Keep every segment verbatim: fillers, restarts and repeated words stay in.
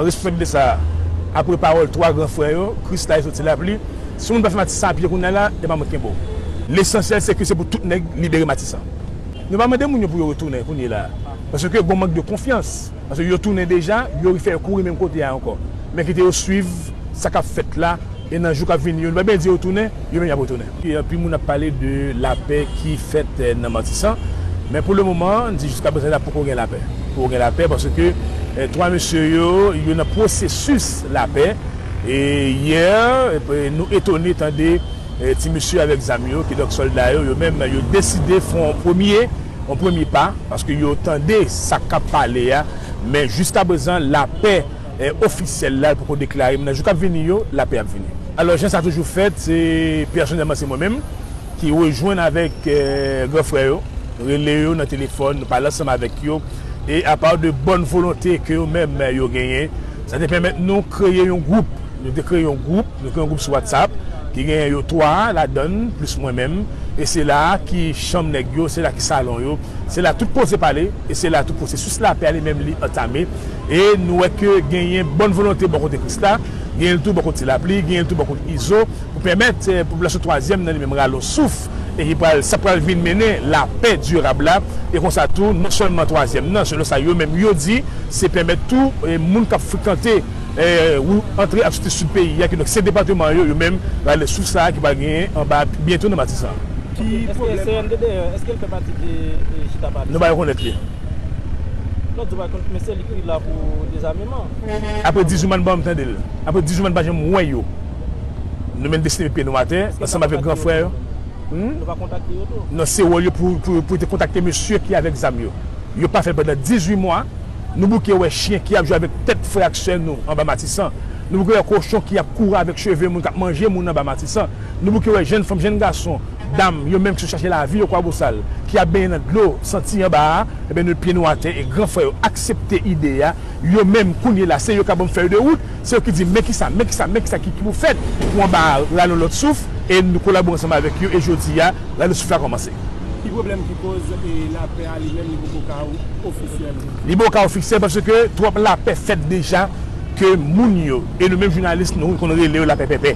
Responsabilite sa a, apre pawòl twa gran frè yo, Krisla e Soti Lapli, si yon moun pa fè Matisan a pye kounye a la, e pa mwen k kenbe w. Lesansyèl, se ke se pou tout nèg libere Matisan. Nou pa mande moun yo pou yo retounen kounye la a, paske gen mank de konfyans. Paske yo tounen deja, yo fè yo kouri menm kote a ankò. Men kite yo swiv sa k ap fèt la, e nan jou k ap vini yo, nou pa byen di yo tounen, yo menm y ap retounen. Anpil moun ap pale de lapè ki fèt, eh, nan Matisan, men pou le moman, n di jiska prezan la poko gen lapè. Poko gen lapè paske, eh, twa mesye yo, yo nan pwosesis lapè. E yè, eh, nou etone tande, eh, ti mesye avèk zam yo, kidonk sòlda yo, yo menm, yo deside fè yon premye, yon premye pa, paske yo tande sa k ap pale a, men jiska prezan, lapè, eh, ofisyèl la, l poko deklare, men nan jou k ap vini yo, lapè ap vini. Alò, jan sa toujou fèt, se pèsonèlman, se mwen menm ki rejwenn avèk, eh, gran frè yo, rele yo nan telefòn, nou pale ansanm avèk yo, e apa de bòn volonte ke yo menm, eh, yo genyen, sa te pèmèt nou kreye yon gwoup. Nou te kreye yon gwoup, nou kreye yon gwoup sou WhatsApp, ki genyen yo twa ladan l, plis mwen menm, e se la a ki chanm nèg yo, se la ki salon yo, se la tout koze pale, e se la tout pwosesis lapè a li menm li antame, e nou wè ke genyen bòn volonte bò kote Krisla, genyen l tou bò kote Ti Lapli, genyen l tou bò kote Izo, pou pèmèt, eh, popilasyon twazyèm nan li menm rale yon souf, e ki pral, sa pral vin mennen lapè dirab la, e konsa tou, non sèlman twazyèm nan, selon sa yo menm yo di, se pèmèt tou, eh, moun k ap frekante, eh, ou antre ak soti sid peyi a, kidonk se depatman yo, yo menm rale souf sa a ki pral genyen anba byento nan Matisan. Ki pwoblèm? Èske C N D D, èske l fè pati de, eh, chita pale? Nou pa rekonèt li. Non, di pa kont, men se li ki la pou dezameman. Apre dizuit mwa, n pa janm tande l. Apre dizuit mwa, n pa janm wè yo. Nou menm deside met pye nou atè, ansanm avèk gran frè yo. Hmm? Nou pa kontakte yo tou? Non, se wòl yo pou, pou, pou te kontakte mesye ki avèk zam yo. Yo pa fè l pandan dizuit mwa. Nou bouke wè chen ki ap jwe avèk tèt frè ak sè nou anba Matisan. Nou bouke wè kochon ki ap kouri avèk cheve moun, k ap manje moun anba Matisan. Nou bouke wè jèn fanm, jèn gason, dam, yo menm ki sot chache lavi yo Kwabosal, ki ap benyen nan dlo santi anba a, ebyen, nou pye nou atè e gran frè yo aksepte ide a. Yo menm, kounye la, se yo k ap ban m fèy de wout, se yo ki di, men kisa, men kisa, men kisa ki, ki pou fèt pou anba a rale yon lòt souf, e nou kolabore ansanm avèk yo, e jodi a, rale souf la kòmanse. Ki pwoblèm ki koz, e, lapè a li menm, li poko ka ofisyèl? Li poko ka ofisyèl paske twòp lapè fèt deja ke moun yo, e nou menm jounalis, nou konn rele yo lapè pèpè.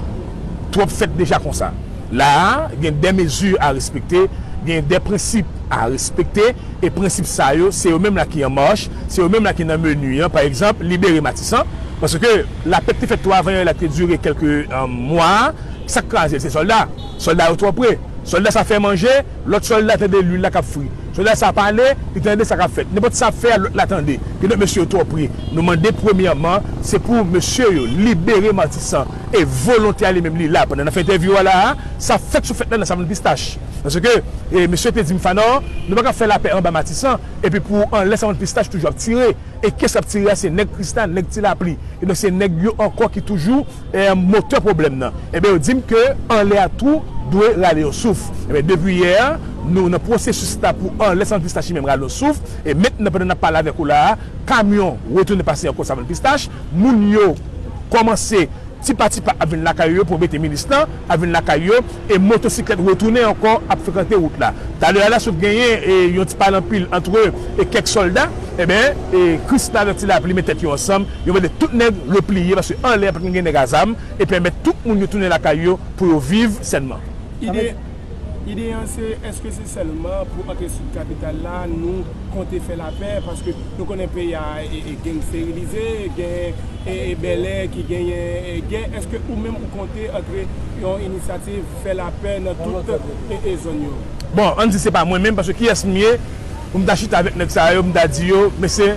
Twòp fèt deja konsa. La a, gen de mezi a respekte, gen de prensip a respekte, e prensip sa yo, se yo menm la ki an mach, se yo menm la ki nan meni an, pa egzanp, libere Matisan, paske lapè ki te fèt tou avan yè la ki te dire kèlke, eh, mwa, sa k kraze l, se sòlda. Sòlda yo twò pre. Sòlda sa fè manje, lòt sòlda tande lwil la k ap fri. Sòlda sa pale, li tande sa k ap fèt. Nenpòt sa ap fè a, lòt la tande. Kidonk mesye yo twò pre. Nou mande premyèman, se pou mesye yo libere Matisan. E volonte a li menm li la. Pandan n ap fè entèvyou a la a, sa fèt sou fèt la nan Savann Pistach. Paske, e, mesye te di m, Fanò, nou pa ka fè lapè anba Matisan, epi pou anlè Savann Pistach toujou ap tire. E kiyès k ap tire a, se nèg Krisla, nèg Ti Lapli. E donk se nèg yo ankò ki toujou, e, motè pwoblèm nan. Ebyen, yo di m ke anlè a tou dwe rale yon souf. Ebyen, depi yè, nou nan pwosesis la pou anlè Savann Pistach li menm rale yon souf. E mentnan, pandan n ap pale avèk ou la a, kamyon retounen pase ankò Savann Pistach. Moun yo kòmanse tipa tipa ap vin lakay yo pou mete minis lan, ap vin lakay yo, e motosiklèt retounen ankò ap frekante wout la. Talè a la, si w genyen, e, yon ti pale anpil antre, e, kèk sòlda, ebyen, e, Krisla avèk Ti Lapli met tèt yo ansanm, yo mande tout nèg repliye, paske anlè a pa t gen nèg a zam, e pèmèt tout moun yo tounen lakay yo pou yo viv sènman. Ide, ide an se, èske se sèlman pou antre sou kapital la, nou konte fè lapè, paske nou konnen peyi a, e, e, gangstérize, gen, e, e, bèlè ki genyen, e, gè. Èske ou menm ou konte antre yon inisyativ fè lapè nan tout, e, e, zòn yo? Bon, ann di se pa mwen menm, paske kiyès m ye pou m ta chita avèk nèg sa yo, m ta di yo, mesye,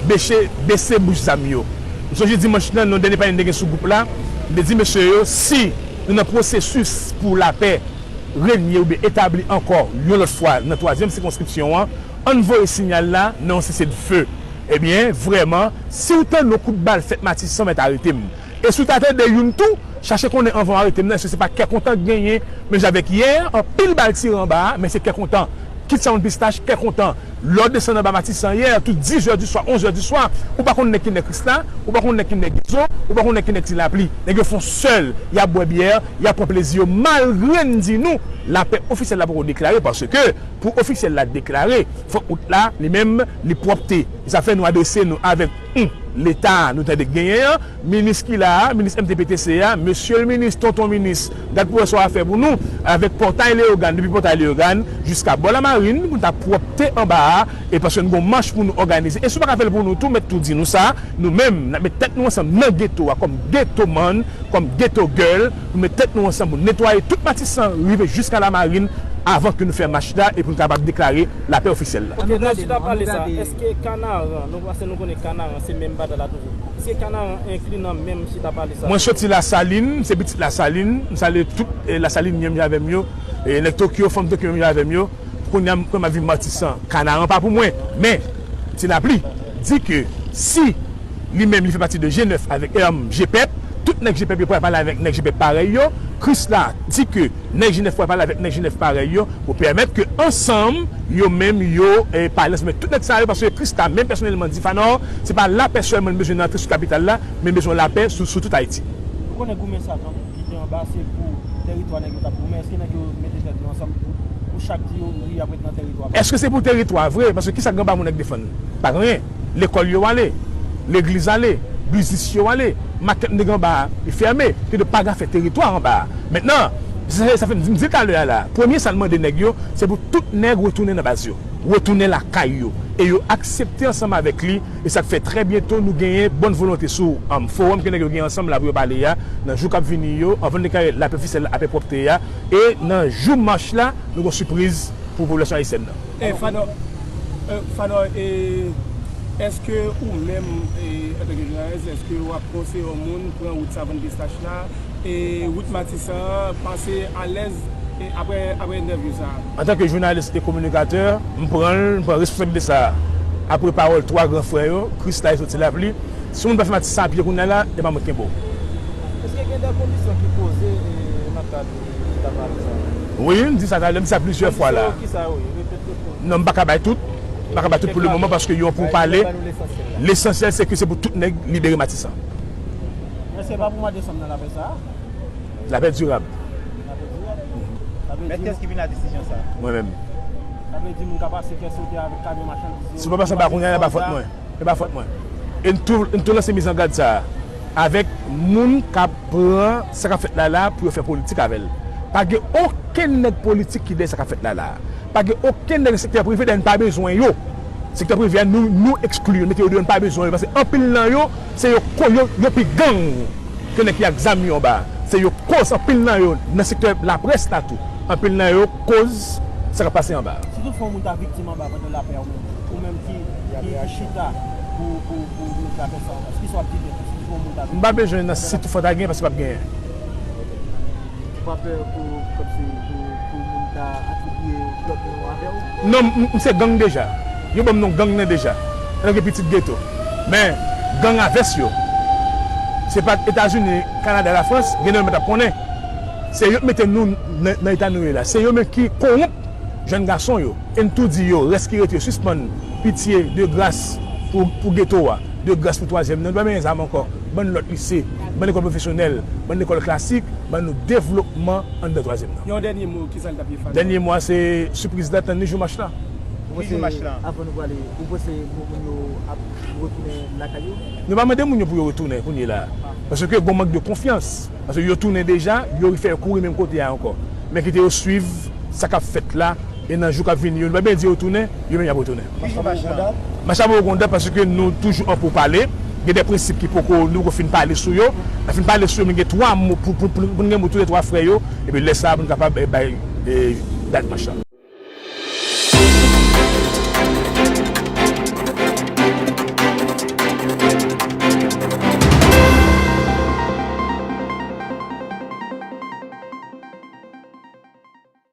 bese, bese bouch zam yo. M sonje dimanch lan, nan dènye pale m te gen sou gwoup la, m te di mesye yo, si nou nan pwosesis pou lapè, renye oubyen etabli ankò yon lòt fwa nan twazyèm sikonskripsyon an, ann voye siyal la nan yon sesedfe. Ebyen, vrèman, si w tande yon kout bal fèt Matisan, mèt arete m. E si w ta tande youn tou, chache konnen anvan w arete m nan, èske se pa kè kontan k genyen, menm jan avèk yè, anpil bal tire anba a, men se kè kontan. Kit Savann Pistach, kè kontan. Lè w desann anba Matisan yè, tout diz è di swa, onz è di swa, ou pa konn nèg ki nèg Krisla, ou pa konn nèg ki nèg Izo, ou pa konn nèg ki nèg Ti Lapli. Nèg yo fè yon sèl, y ap bwè byè, y ap pran plezi yo, malgre n di nou, lapè ofisyèl la poko deklare, paske pou ofisyèl la deklare, fòk wout la, li menm, li pwòpte. E sa fè nou adrese nou avèk ou. Leta nou tande k genyen an, minis ki la a, minis M T P T C a, mesye l minis, tonton minis, gad pou wè sa w a fè pou nou, avèk pòtay Leyogàn, depi pòtay Leyogàn jiska bò Lamarin, pou n ta pwòpte anba a, e paske n gon mach pou nou òganize. E si w pa ka fè l pou nou tou, mèt tou di nou sa, nou menm, n ap met tèt nou ansanm nan geto a, kòm ghetto man, kòm ghetto girl, pou met tèt nou ansanm pou netwaye tout Matisan, rive jiska Lamarin, avan ke nou fè mach la, e pou n kapab deklare lapè ofisyèl la. Ok, nan chita pale sa, èske Kanaran, nou, paske nou konnen Kanaran se menm batay la toujou, èske Kanaran enkli nan menm chita pale sa? Mwen soti Lasalin, m se pitit Lasalin, m salye tout, eh, Lasalinyè m ye avè m yo, e nèg Tokyo, fanm Tokyo m ye avè m yo, kounye a m, kounye a m ap viv Matisan, Kanaran pa pou mwen, men Ti Lapli di ke si li menm li fè pati de G nèf avèk, eh, G pèp, tout nèg G pèp yo pral pale avèk nèg G pèp parèy yo, Krisla di ke nèg G nèf pral pale avèk nèg G nèf parèy yo pou pèmèt ke ansanm, yo menm, yo, eh, pale ansanm avèk tout nèg sa yo, paske Krisla menm pèsonèlman di, Fanò, se pa lapè sèlman n bezwen nan antre sou kapital la, men n bezwen lapè sou, sou tout Ayiti. Nou konnen goumen sa, donk, ki te anba, se pou teritwa nèg yo t ap goumen. Èske nèg yo mete tèt yo ansanm pou, pou chak di yo, wi, y ap ret nan teritwa pa yo? Èske se pou teritwa vre? Paske kisa Granba moun nèg defann? Pa gen anyen. Lekòl yo ale, legliz ale, biznis yo ale, makèt nèg anba a, li fèmen, ki de pa gen afè teritwa anba a. Mentnan, se sa fè m di, m di talè a la, premye sa n mande nèg yo, se pou tout nèg retounen nan baz yo, retounen lakay yo, e yo aksepte ansanm avèk li, e sa k fè trè byento nou genyen bòn volonte sou, um, fowòm ke nèg yo gen ansanm la pou yo pale a, nan jou k ap vini yo, anvan n deklare lapè ofisyèl, lapè pwòpte a, e nan jou mach la, nou gon sipriz pou popilasyon ayisyèn nan. E Fanò, e, Fanò, e, èske ou menm, e, antanke jounalis, èske w ap konseye yon moun pran wout Savann Pistach la, e, wout Matisan an, pase alèz, e, apre, apre entèvyou sa a? Antanke jounalis e kominikatè, m pran l, m pran responsabilite sa a. Apre pawòl twa gran frè yo, Krisla e Soti Lapli, si yon moun pa fè Matisan a pye kounye a la, e pa mwen k kenbe w. Èske gen de kondisyon ki poze, e, nan kad chita pale sa a? Wi, m di sa talè, m di sa plizyè fwa la. Kondisyon yo kisa yo ye? Repete pou nou. Non, m pa ka bay tout. M pa ka bay tout pou le moman paske yo pou pale. Lesansyèl, se ke se pou tout nèg libere Matisan. Èske pa pou mwa desanm nan lapè sa a? Lapè dirab. Lapè dirab. Sa vle di... Men kiyès ki vin a desizyon sa a? Mwen menm. Sa vle di moun ka pase kè sote avèk kamyon machandiz yo. Si w pa pase anba kounye a, e pa fòt mwen. E pa fòt mwen. E n tou, n tou lanse mizangad sa a avèk moun k ap pran sa k ap fèt la la pou yo fè politik avè l. Pa gen okenn nèg politik ki dèyè sa k ap fèt la la a. Pa gen okenn nèg nan sektè prive, dayè n pa bezwen yo. Sektè prive a, nou, nou ekskli yo, mete yo deyò, n pa bezwen yo, paske anpil nan yo, se yo ko-, yo, yo pi gang ke nèg ki ak zam yo anba a. Se yo koz anpil nan yo nan sektè laprès la tou. Anpil nan yo koz sa k ap pase anba a. Si toutfwa yon moun ta viktim anba pandan lapè a, ou menm, ou menm ki, ki, ki chita pou, pou, pou met lapè sa an plas, kisa w ap di tèt ou si toutfwa yon moun ta viktim? M pa bezwen nan si toutfwa ta gen, paske p ap genyen. Ou pa pè pou, kòmsi, pou, pou moun ta atribiye lòt non avè w? Non, m, m se gang deja. Yo ban m non gang nan deja. Antanke pitit geto. Men, gang a vès yo. Se pa Etazini, Kanada, Lafrans, gen de lòt mwen t ap konnen. Se yo k mete nou nan, nan eta nou ye la. Se yo menm ki kowonp jèn gason yo. E n tou di yo, rès ki rete yo, sispann pitye, de gras pou, pou geto a, de gras pou twazyèm nan. Nou pa bezwen zam ankò. Ban n lòt lise, ban n lekòl pwofesyonèl, ban n lekòl klasik, ban nou devlopman anndan twazyèm nan. Yon dènye mo, kisa l t ap ye, Fanò? Dènye mo a, se sipriz la, tann li jou mach la. Ki jou mach la? Avan nou prale, ou panse moun, moun yo ap retounen lakay yo? Nou pa mande moun yo pou yo retounen kounye la a. Paske gon mank de konfyans. Paske yo tounen deja, yo fè yo kouri menm kote a ankò. Men kite yo swiv sa k ap fèt la, e nan jou k ap vini yo, nou pa byen di yo tounen, yo menm y ap retounen. Ki jou mach la? Mach la poko gon dat paske nou toujou an poupale. Gen de prensip ki poko, nou poko fin pale sou yo. N ap fin pale sou yo, men gen twa mo pou, pou, pou, pou n gen mo tou lè twa frè yo, epi lè sa a pou n kapab, eh, bay, eh, dat mach la.